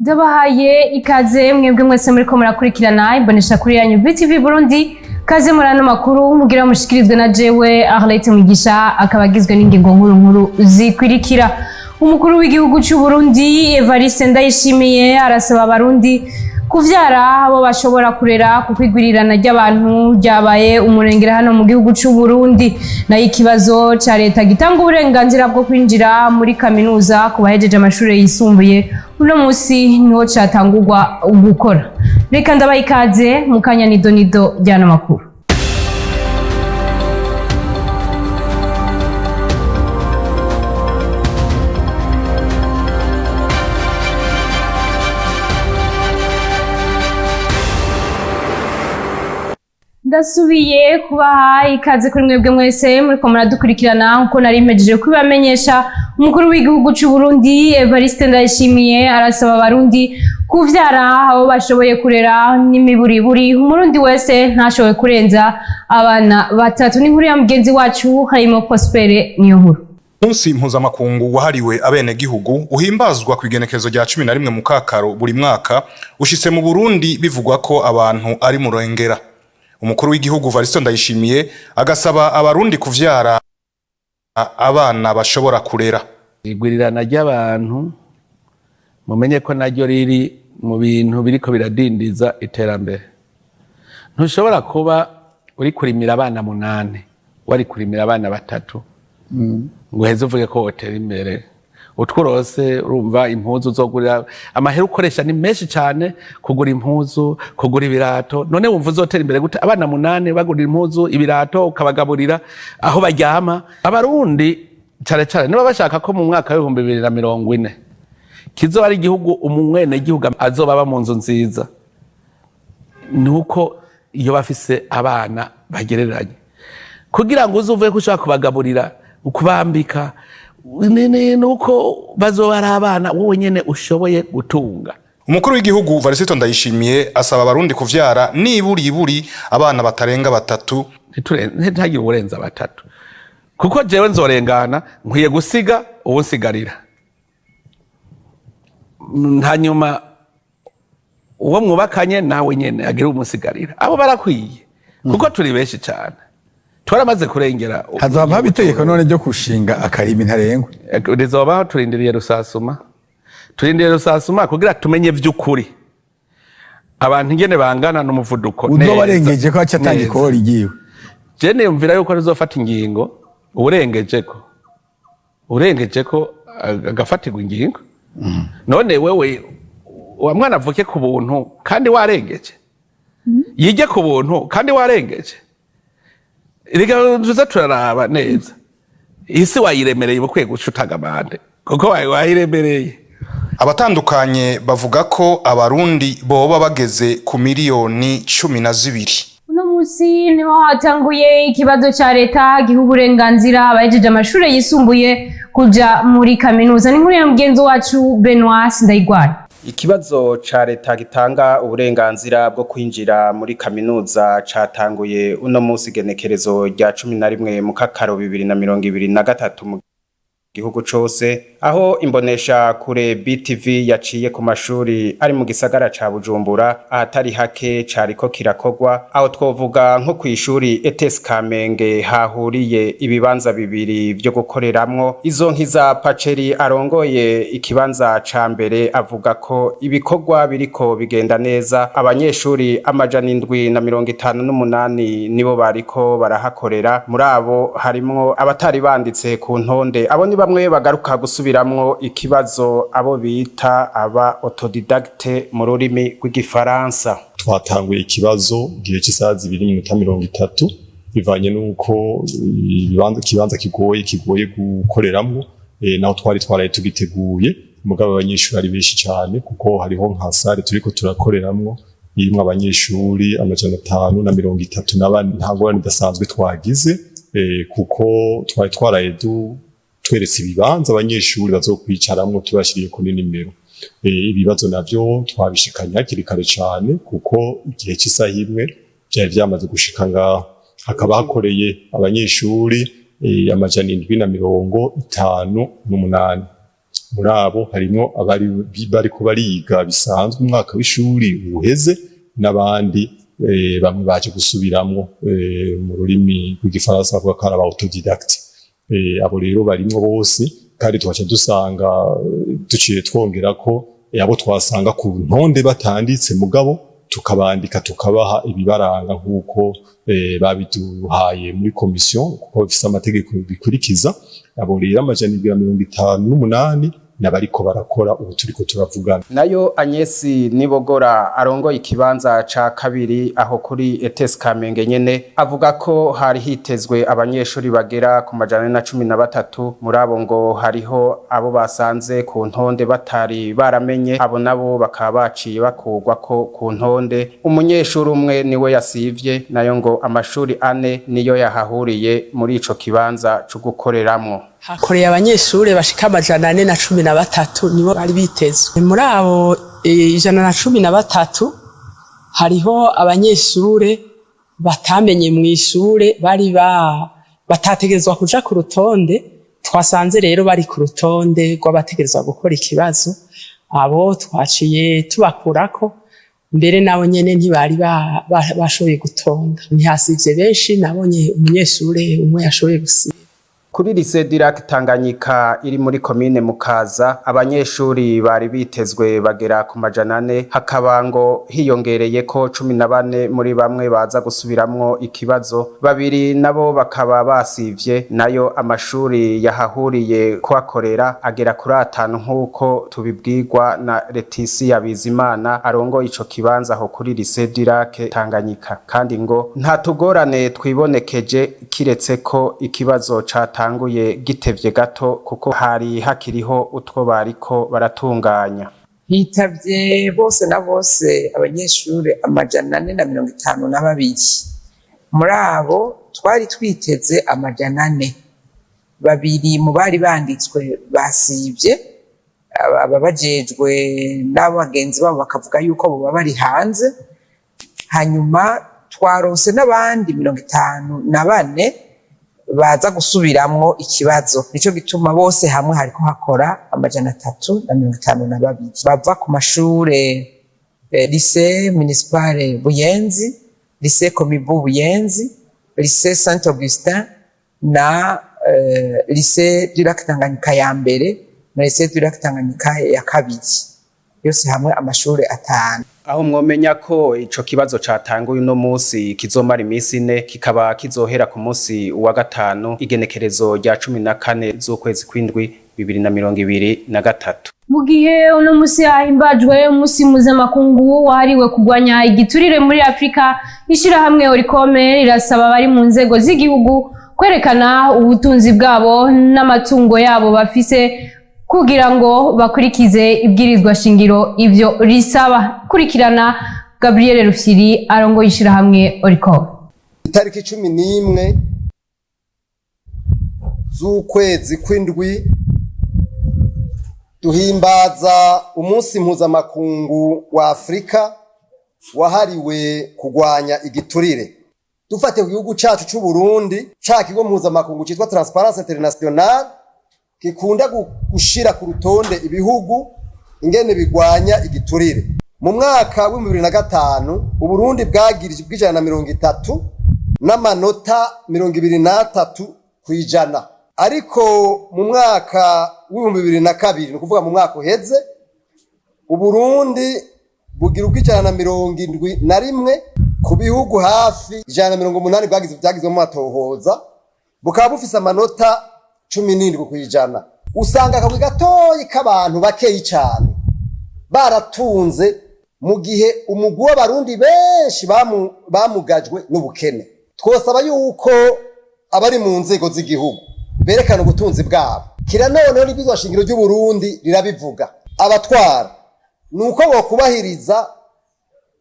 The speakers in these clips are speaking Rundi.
Ndabahaye ikaze mwebwe mwese muriko murakurikirana imbonesha kuri yanyu BTV Burundi. Kaze muri ano makuru mugira mushikirizwe na jewe Arlette Mugisha, akaba agizwe n'ingingo nkuru nkuru zikurikira. Umukuru w'igihugu cy'u Burundi Evariste Ndayishimiye arasaba abarundi kuvyara abo bashobora kurera, kuko igwirirana ry'abantu ryabaye umurengera hano mu gihugu cy'u Burundi. Nayo ikibazo ca leta gitanga uburenganzira bwo kwinjira muri kaminuza ku bahejeje amashuri yisumbuye, uno munsi niho catangurwa gukora. Reka ndabaha ikaze mu kanya nido nido ry'ano makuru. Ndasubiye kubaha ikaze kuri mwebwe mwese muriko muradukurikirana. Nkuko nari mpejeje kubibamenyesha, umukuru w'igihugu c'u Burundi Evariste Ndayishimiye arasaba abarundi kuvyara abo bashoboye kurera, n'imiburiburi umurundi wese ntashoboye kurenza abana batatu. N'inkuru ya mugenzi wacu Harimo Prospere niyo nkuru. Umunsi mpuzamakungu wahariwe abenegihugu uhimbazwa ku igenekerezo rya 11 mu Kakaro buri mwaka ushitse mu Burundi bivugwa ko abantu ari murengera. Umukuru w'igihugu Varisito Ndayishimiye agasaba abarundi kuvyara abana bashobora kurera. Igwirirana ry'abantu, mumenye ko naryo riri mu bintu biriko biradindiza iterambere. Ntushobora kuba uri kurimira abana munani, wari kurimira abana batatu, ngo uheze uvuge ko wotera imbere. Utworose urumva impuzu uzogurira, amahera ukoresha ni menshi cyane, kugura impuzu, kugura ibirato. None wumva uzotera imbere gute abana munani bagurira impuzu, ibirato, ukabagaburira, aho baryama? Abarundi cyane cyane niba bashaka ko mu mwaka w'2040 kizoba ari igihugu umwenegihugu azoba aba mu nzu nziza, nuko iyo bafise abana bagereranye, kugira ngo uze uvuye ko ushobora kubagaburira, kubambika, nuko bazoba ari abana wowe nyene ushoboye gutunga. Umukuru w'igihugu Varisito Ndayishimiye asaba abarundi kuvyara niburiburi abana batarenga batatu. Ntitagire uburenza batatu, kuko jewe nzorengana nkwiye gusiga uwunsigarira. Hanyuma uwo mwubakanye nawe nyene agira umusigarira. Abo barakwiye, kuko turi benshi cyane, twaramaze kurengera. Hazaba haba itegeko none ryo gushinga akarimi ntarengwa? Rizobaho. Turindiriye rusasuma, turindiriye rusasuma kugira tumenye vy'ukuri abantu ingene bangana n'umuvuduko. Uzoba arengeje ko aca atanga ikori ryiwe? Je niyumvira yuko rizofata ingingo, urengeje ko agafatirwa ingingo. None wewe wa mwana avuke ku buntu kandi warengeje, yige ku buntu kandi warengeje? Reka tuze turaraba neza isi wayiremereye, uba ukwiye guca utanga amande kuko wayiremereye. Abatandukanye bavuga ko abarundi boba bageze ku miliyoni 12. Uno munsi niho hatanguye ikibazo ca leta giha uburenganzira abahejeje amashuri yisumbuye kuja muri kaminuza. N'inkuru ya mugenzi wacu Benoit Sindayigwara. Ikibazo ca leta gitanga uburenganzira bwo kwinjira muri kaminuza catanguye uno munsi igenekerezo rya 11 mu Kakaro 2023 mu gihugu cose, aho imbonesha kure BTV yaciye ku mashuri ari mu gisagara ca Bujumbura ahatari hake cariko kirakogwa. Aho twovuga nko kw'ishuri ETS Kamenge hahuriye ibibanza bibiri vyo gukoreramwo. Izo nkiza Paceri arongoye ikibanza ca mbere avuga ko ibikorwa biriko bigenda neza. Abanyeshuri 758 nibo bariko barahakorera. Muri abo harimwo abatari banditse ku ntonde, abo ni bamwe bagaruka gusubiramwo ikibazo, abo bita aba autodidacte mu rurimi rw'igifaransa. Twatanguye ikibazo igihe cy'isaha 2:30, bivanye n'uko ikibanza kigoye gukoreramwo, naho twari twaraye tugiteguye. Mugabo abanyeshuri ari benshi cyane, kuko hariho nka salle turiko turakoreramwo irimwo abanyeshuri 534. Nta ngorane idasanzwe twagize, kuko twari twaraye tweretse ibibanza abanyeshuri bazokwicaramwo, tubashiriyeko n'inimero. Ibibazo navyo twabishikanye hakiri kare cane, kuko igihe cy'isaha 1 vyari vyamaze gushika ngaho. Hakaba hakoreye abanyeshuri 758. Muri abo harimwo abari bariko bariga bisanzwe umwaka w'ishuri uheze, n'abandi bamwe baje gusubiramwo, mu rurimi rw'igifaransa bavuga ko ari aba autodidacte. Abo rero barimwo bose, kandi tugaca dusanga duciye twongera ko abo twasanga ku ntonde batanditse, mugabo tukabandika, tukabaha ibibaranga nk'uko babiduhaye muri komisiyo, kuko bifise amategeko bikurikiza. Abo rero 758 n'abariko barakora ubu turiko turavugana. Nayo Agnesi Nibogora, arongoye ikibanza ca kabiri aho kuri ETS Kamenge nyene, avuga ko hari hitezwe abanyeshuri bagera ku 413. Muri abo ngo hariho abo basanze ku ntonde batari baramenye, abo nabo bakaba baciye bakurwa ko ku ntonde. Umunyeshuri umwe niwe yasivye. Nayo ngo amashuri ane niyo yahahuriye muri ico kibanza co gukoreramwo. Hakoreye abanyeshure bashika 413, nibo bari bitezwe. Muri abo 113 hariho abanyeshure batamenye mw'ishure, bari ba batategerezwa kuja ku rutonde, twasanze rero bari ku rutonde rw'abategerezwa gukora ikibazo. Abo twaciye tubakurako, mbere nabo nyene ntibari bashoboye gutonda. Ntihasivye benshi, nabonye umunyeshure umwe yashoboye gusiba. Kuri Lycée du Lac Tanganyika iri muri komine Mukaza, abanyeshuri bari bitezwe bagera ku 400, hakaba ngo hiyongereyeko 14 muri bamwe baza gusubiramwo ikibazo, babiri nabo bakaba basivye. Nayo amashuri yahahuriye kuhakorera agera kuri atanu, nk'uko tubibwirwa na Leticia Bizimana, arongoye ico kibanza aho kuri Lycée du Lac Tanganyika. Kandi ngo nta tugorane twibonekeje, kiretse ko ikibazo catanguye gitevye gato, kuko hari hakiriho utwo bariko baratunganya. Hitavye bose na bose abanyeshuri 452. Muri abo twari twiteze 400. Babiri mu bari banditswe basivye, ababajejwe n'abagenzi babo bakavuga yuko boba bari hanze. Hanyuma twaronse n'abandi 54 baza gusubiramwo ikibazo. Nico gituma bose hamwe hariko hakora 352, bava ku mashure Lycée Municipale Buyenzi, Lycée Comibu Buyenzi, Lycée Saint Augustin na Lycée du Lac Tanganyika ya mbere na Lycée du Lac Tanganyika ya kabiri, yose hamwe amashure atanu. Aho mwomenya ko ico kibazo catanguye uno musi kizomara imisi 4, kikaba kizohera ku musi wa gatanu, igenekerezo rya 14 z'ukwezi kw'indwi 2023. Mu gihe uno musi hahimbajwe umunsi mpuzamakungu wahariwe kurwanya igiturire muri Afurika, ishyirahamwe Olucome rirasaba abari mu nzego z'igihugu kwerekana ubutunzi bwabo n'amatungo yabo bafise, kugira ngo bakurikize ibwirizwa shingiro ivyo risaba. Kurikirana Gabriel Rufyiri, arongoye ishyirahamwe Olucome. Itariki 11 z'ukwezi kw'indwi duhimbaza umunsi mpuzamakungu wa Afurika wahariwe kurwanya igiturire. Dufate ku gihugu cacu c'u Burundi, ca kigo mpuzamakungu citwa Transparency International gikunda gushira ku rutonde ibihugu ingene bigwanya igiturire. Mu mwaka w'2005 Uburundi bwagirije bw'130 n'amanota 23%, ariko mu mwaka w'2002, ni ukuvuga mu mwaka uheze, Uburundi bugira ubw'171 ku bihugu hafi 180 byagizwemo amatohoza, bukaba bufise amanota 17%. Usanga akagwi gatoyi k'abantu bakeyi cane baratunze, mu gihe umugwi w'abarundi benshi bamugajwe n'ubukene. Twosaba yuko abari mu nzego z'igihugu berekana ubutunzi bwabo. Kira noneho n'ibwirizwa shingiro ry'u Burundi rirabivuga. Abatwara ni uko bokubahiriza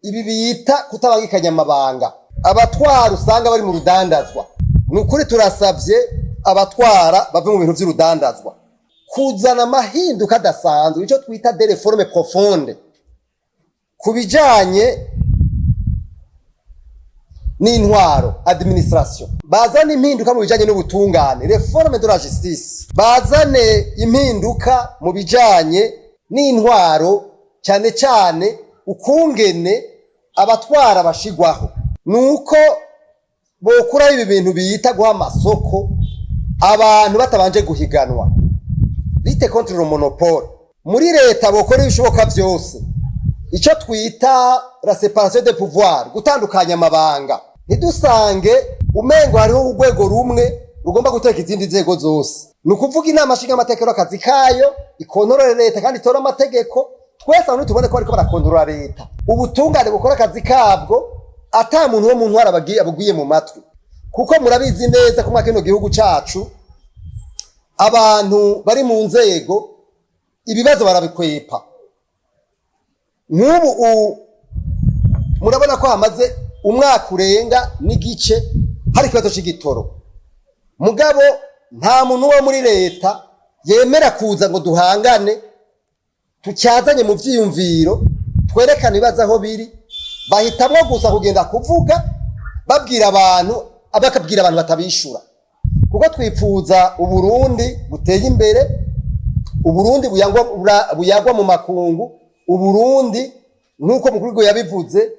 ibi bita kutabangikanya amabanga. Abatwara usanga bari mu rudandazwa. Ni ukuri turasavye abatwara bave mu bintu vy'urudandazwa, kuzana amahinduka adasanzwe, ico twita des réformes profondes ku bijanye n'intwaro, administration. Bazane impinduka mu bijanye n'ubutungane, réforme de la justice. Bazane impinduka mu bijanye n'intwaro, cyane cyane ukungene abatwara bashigwaho. Nuko bokuraho ibi bintu biyita guha amasoko abantu batabanje guhiganwa, lutte contre le monopole. Muri leta bokora ibishoboka byose, icyo twita la séparation de pouvoir, gutandukanya amabanga. Ntidusange umengo hariho urwego rumwe rugomba guteka izindi nzego zose. Ni ukuvuga, inama nshingamateka akazi kayo ikontorore leta kandi itora amategeko, twese abantu tubone ko bariko barakontorora leta. Ubutungane bukora akazi kabwo ata muntu wo mu ntwara abugwiye mu matwi, kuko murabizi neza ko mwaka kino gihugu cacu abantu bari mu nzego ibibazo barabikwepa. Nk'ubu murabona ko hamaze umwaka urenga n'igice hari ikibazo c'igitoro, mugabo nta muntu wo muri leta yemera kuza ngo duhangane, tucyazanye mu vyiyumviro, twerekane ibibazo aho biri. Bahitamwo gusa kugenda kuvuga, babwira abantu, bakabwira abantu batabishura. Kuko twipfuza Uburundi buteye imbere, Uburundi buyagwa mu makungu, Uburundi nk'uko mukuru w'igihugu yabivuze,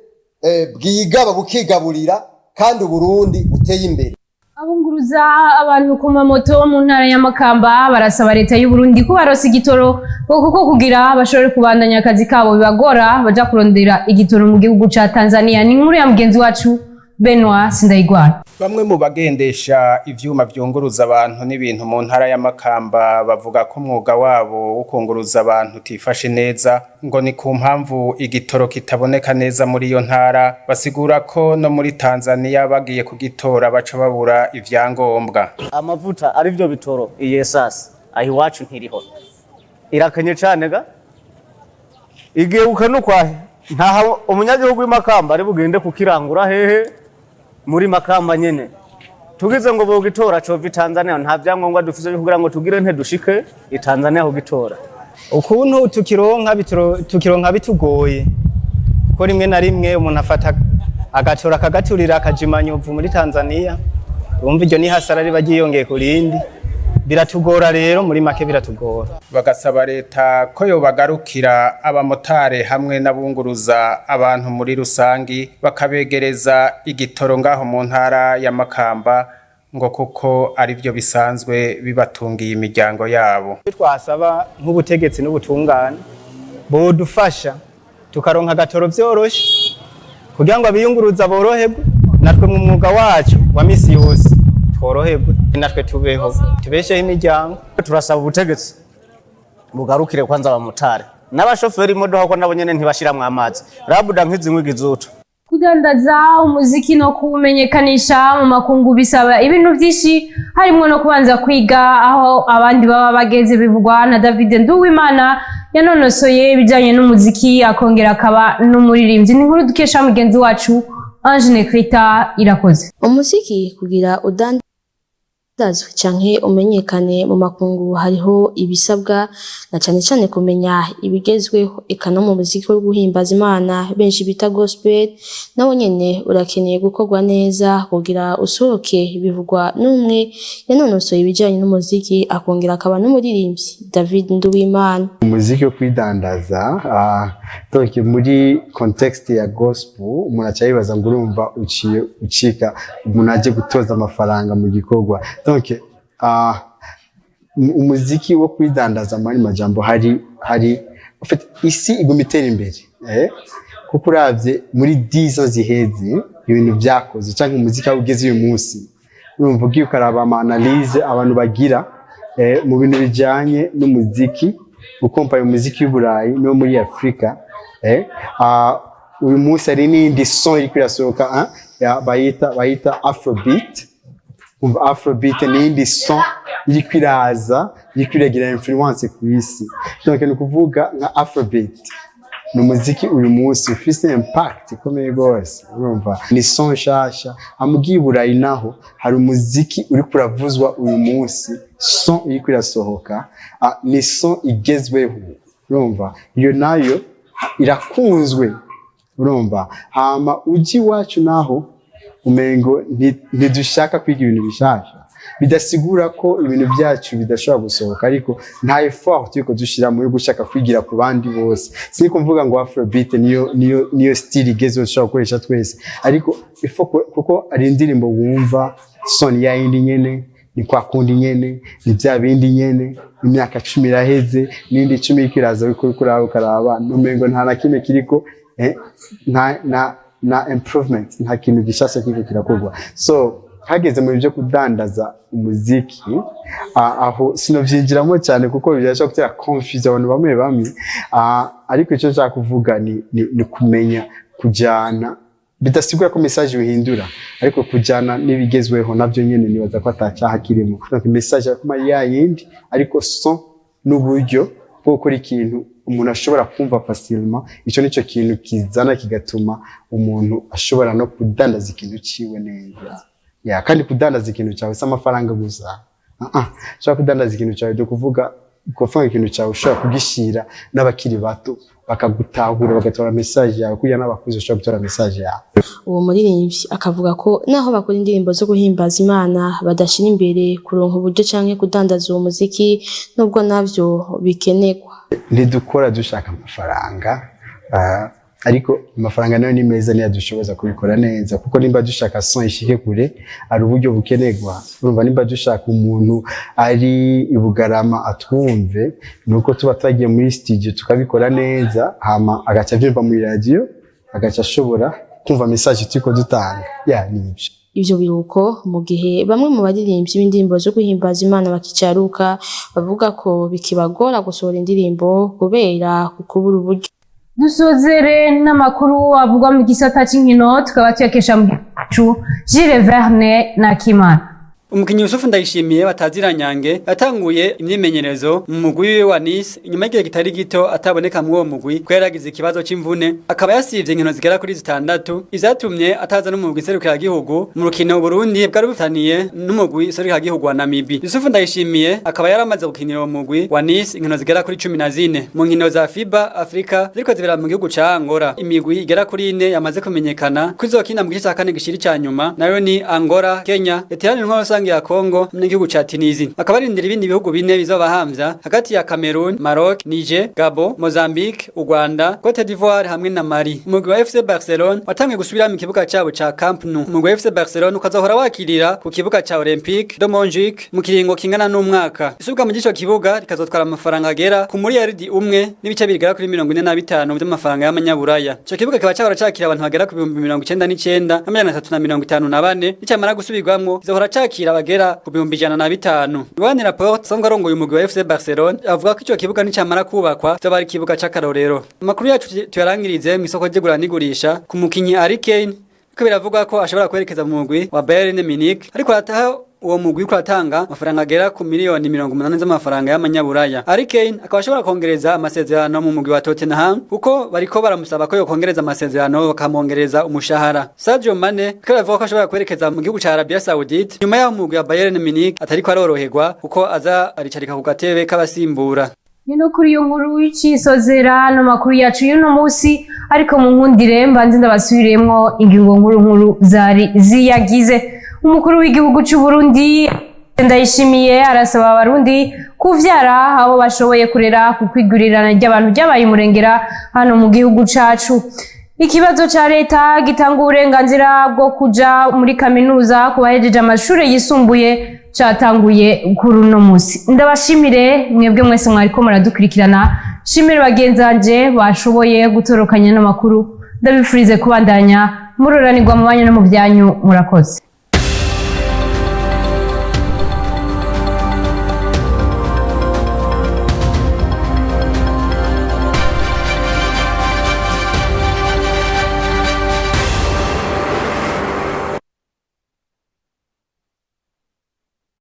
bwigaba bukigaburira, kandi Uburundi buteye imbere. Abunguruza abantu ku mamoto mu ntara ya Makamba barasaba leta y'u Burundi kubaronsa igitoro, ngo kuko kugira bashobore kubandanya akazi kabo bibagora, baja kurondera igitoro mu gihugu ca Tanzania. Ni inkuru ya mugenzi wacu Benoit Sindayigwara. Bamwe mu bagendesha ivyuma vyunguruza abantu n'ibintu mu ntara ya Makamba bavuga ko umwuga wabo wo kunguruza abantu utifashe neza, ngo ni ku mpamvu igitoro kitaboneka neza muri iyo ntara. Basigura ko no muri Tanzania bagiye kugitora baca babura ivyangombwa. Amavuta arivyo bitoro, iyi essence aho iwacu ntiriho, irakenye cane ga. Igihe ukanukwahe ntaha umunyagihugu w'imakamba ari bugende kukirangura hehe? Muri Makamba nyene. Tugize ngo bogitora cova i Tanzania, nta vyangombwa dufise kugira ngo tugire nte dushike i Tanzania kugitora. Ukuntu tukironka tukironka bitugoye, kuko rimwe na rimwe umuntu afata agatora akagaturira akajimanya uvu muri Tanzania. Urumva iryo ni hasara riba ryiyongeye ku rindi. Biratugora rero, muri make biratugora. Bagasaba leta ko yobagarukira, abamotari hamwe n'abunguruza abantu muri rusangi, bakabegereza igitoro ngaho mu ntara ya Makamba, ngo kuko arivyo bisanzwe bibatungiye imiryango yabo. Twasaba nk'ubutegetsi n'ubutungane bodufasha tukaronka agatoro vyoroshe, kugira ngo abiyunguruza boroherwe, natwe mu mwuga wacu wa misi yose tworoherwe, natwe tubeho, tubesheho imiryango. Turasaba ubutegetsi bugarukire kwanza abamotari n'abashoferi imodoka, ko nabo nyene ntibashiramwo amazi rabuda nk'izinywa igizutu. Kudandaza umuziki no kuwumenyekanisha mu makungu bisaba ibintu byinshi, harimo no kubanza kwiga aho abandi baba bageze. Bivugwa na David Nduwimana, yanonosoye ibijyanye n'umuziki akongera akaba n'umuririmbyi. Ni inkuru dukesha mugenzi wacu Ange Nekrita Irakoze. Umuziki kugira udandazwe canke umenyekane mu makungu hariho ibisabwa, na cane cane kumenya ibigezweho. Eka no mu muziki wo guhimbaza Imana benshi bita gospel, nawo nyene urakeneye gukorwa neza kugira usohoke. Bivugwa n'umwe yanonosoye ibijanye n'umuziki akongera akaba n'umuririmbyi, David Nduwimana. Umuziki wo kwidandaza, donc muri contexte ya gospel, umuntu aca yibaza ngo urumva uciye ucika umuntu aje gutoza amafaranga mu gikorwa. Donc umuziki wo kwidandaza, muri majambo, hari en fait isi iguma itera imbere, kuko uravye muri 10 ans ziheze ibintu vyakoze canke umuziki aho ugeze uyu munsi, urumva ugiye ukaraba ama analyse abantu bagira mu bintu bijanye n'umuziki, ukompara umuziki w'i Burayi no muri Afrika, uyu munsi hari n'iyindi son iriko irasohoka, bayita afrobeat. Umva, afrobeat ni iyindi son iriko iraza, iriko iragira influence ku isi. Donc ni ukuvuga nka afrobeat ni umuziki uyu munsi ufise impact ikomeye rwose. Urumva ni son nshasha. Amugiye i Burayi naho hari umuziki uriko uravuzwa uyu munsi, son iriko irasohoka, ni son igezweho. Urumva iyo nayo irakunzwe. Urumva hama uji iwacu naho Umengo ntidushaka kwiga ibintu bishasha. Bidasigura ko ibintu byacu bidashobora gusohoka, ariko nta effort turiko dushira muri gushaka kwigira ku bandi bose. Siniko mvuga ngo afrobeat niyo style igezweho dushobora gukoresha twese, ariko ifo kuko ari indirimbo wumva son ya yindi nyene, ni kwa kundi nyene, ni bya bindi nyene. Imyaka 10 iraheze, n'indi 10 iriko iraza, uriko uriko uraba, ukaraba umengo nta na kimwe kiriko, nta improvement, nta kintu gishasha kiriko kirakorwa. So hageze mu byo kudandaza umuziki, aho sinovyinjiramo cyane kuko birashobora gutera confuse abantu bamwe bamwe. Ariko icyo nshaka kuvuga ni kumenya kujyana, bidasigura ko message uhindura, ariko kujyana n'ibigezweho nabyo nyene nibaza ko atacyaha kirimo. Donc message yakuma ya yindi, ariko son n'uburyo bwo gukora ikintu umuntu ashobora kumva facilement, ico nico kintu kizana kigatuma umuntu ashobora no kudandaza ikintu ciwe neza. Ya, kandi kudandaza ikintu cyawe si amafaranga gusa. Ushobora kudandaza ikintu cyawe, byo kuvuga kuvuga ikintu cyawe ushobora kugishira n'abakiri bato bakagutahura, bagatora message yawe kugira n'abakuze ushobora gutora message yawe. Uwo muririmbyi akavuga ko naho bakora indirimbo zo guhimbaza Imana, badashira imbere kuronka uburyo canke kudandaza uwo muziki, nubwo navyo bikenerwa. Ntidukora dushaka amafaranga, ariko amafaranga nayo ni meza, niyo adushoboza kubikora neza, kuko nimba dushaka son ishike kure, hari uburyo bukenerwa. Urumva, nimba dushaka umuntu ari i Bugarama atwumve, nuko tuba twagiye muri studio tukabikora neza, hama agaca avyumva muri radio, agaca ashobora kumva message turiko dutanga. Ya, nivyo. Ivyo biruko mu gihe bamwe mu baririmbyi b'indirimbo zo guhimbaza Imana bakicaruka bavuga ko bikibagora gusohora indirimbo kubera kukubura uburyo. Dusozere n'amakuru avugwa mu gisata c'inkino, tukaba tuyakesha mu gicu Gilles Verne na Kimana. Umukinyi Yusufu Ndayishimiye batazira Nyange yatanguye imyimenyerezo mu mugwi wiwe wa Nice inyuma y'igihe kitari gito ataboneka muri uwo mugwi ko yaragize ikibazo c'imvune, akaba yasivye inkino zigera kuri zitandatu, ivyatumye ataza no mu mugwi serukiragihugu mu rukino Burundi bwari bufitaniye n'umugwi serukiragihugu wa Namibia. Yusufu Ndayishimiye akaba yaramaze gukinira uwo mugwi wa Nice inkino zigera kuri 14 mu nkino za FIBA Africa ziriko zibera mu gihugu ca Angola. Imigwi igera kuri ine yamaze kumenyekana ko izokina mu gice ca kane gishiri ca nyuma, nayo ni Angola, Kenya, Leta Iharanira Rusange ya Congo n'igihugu ca Tunisia. Akaba arindira ibindi bihugu bine bizobahamvya hagati ya Cameroon, Maroc, Niger, Gabon, Mozambique, u Rwanda, Cote d'Ivoire hamwe na Mali. Umugwi wa FC Barcelone watangiye gusubira mu kibuga cabo ca Camp Nou. Umugwi wa FC Barcelone ukazohora wakirira ku kibuga ca Olympique de Montjuic mu kiringo kingana n'umwaka. Isubwa mu gico kibuga rikazotwara amafaranga agera ku miliyaridi umwe n'ibice bigera kuri 45 by'amafaranga y'amanyaburaya. Ico kibuga kikaba cahora cakira abantu bagera ku 99,354, nicamara gusubirwamwo kizohora cakira bagera ku 105,000. Joan Laporte asanzwe arongoye umugwi wa FC Barcelone avuga ko ico kibuga nicamara kubakwa kizoba ari ikibuga c'akarorero. Amakuru yacu tuyarangirize mw'isoko ry'igura n'igurisha ku mukinyi Harry Kane, ko biravugwa ko ashobora kwerekeza mu mugwi wa Bayern Munich, ariko arataha uwo mugwi uriko uratanga amafaranga agera ku miliyoni 80 z'amafaranga y'amanyaburaya. Harry Kane akaba ashobora kongereza amasezerano mu mugwi wa Tottenham, kuko bariko baramusaba ko yokongereza amasezerano bakamwongereza umushahara. Sadio Mane ko biravuga ko ashobora kwerekeza mu gihugu ca Arabia Saoudite nyuma y'aho umugwi wa Bayern Munich atariko aroroherwa, kuko aza aricarika ku gatebe k'abasimbura. Ni no kuri iyo nkuru y'icisozera no makuru yacu y'uno munsi, ariko mu nkundire mbanze ndabasubiremwo ingingo nkuru nkuru zari ziyagize. Umukuru w'igihugu c'u Burundi Ndayishimiye arasaba Abarundi kuvyara abo bashoboye kurera, kuko igurirana ry'abantu ryabaye umurengera hano mu gihugu cacu. Ikibazo ca leta gitanga uburenganzira bwo kuja muri kaminuza ku bahejeje amashure yisumbuye catanguye kuri uno musi. Ndabashimire mwebwe mwese mwariko muradukurikirana, shimire bagenzanje bashoboye gutorokanya n'amakuru, ndabifurize kubandanya muroranirwa mu banyu no mu byanyu. Murakoze.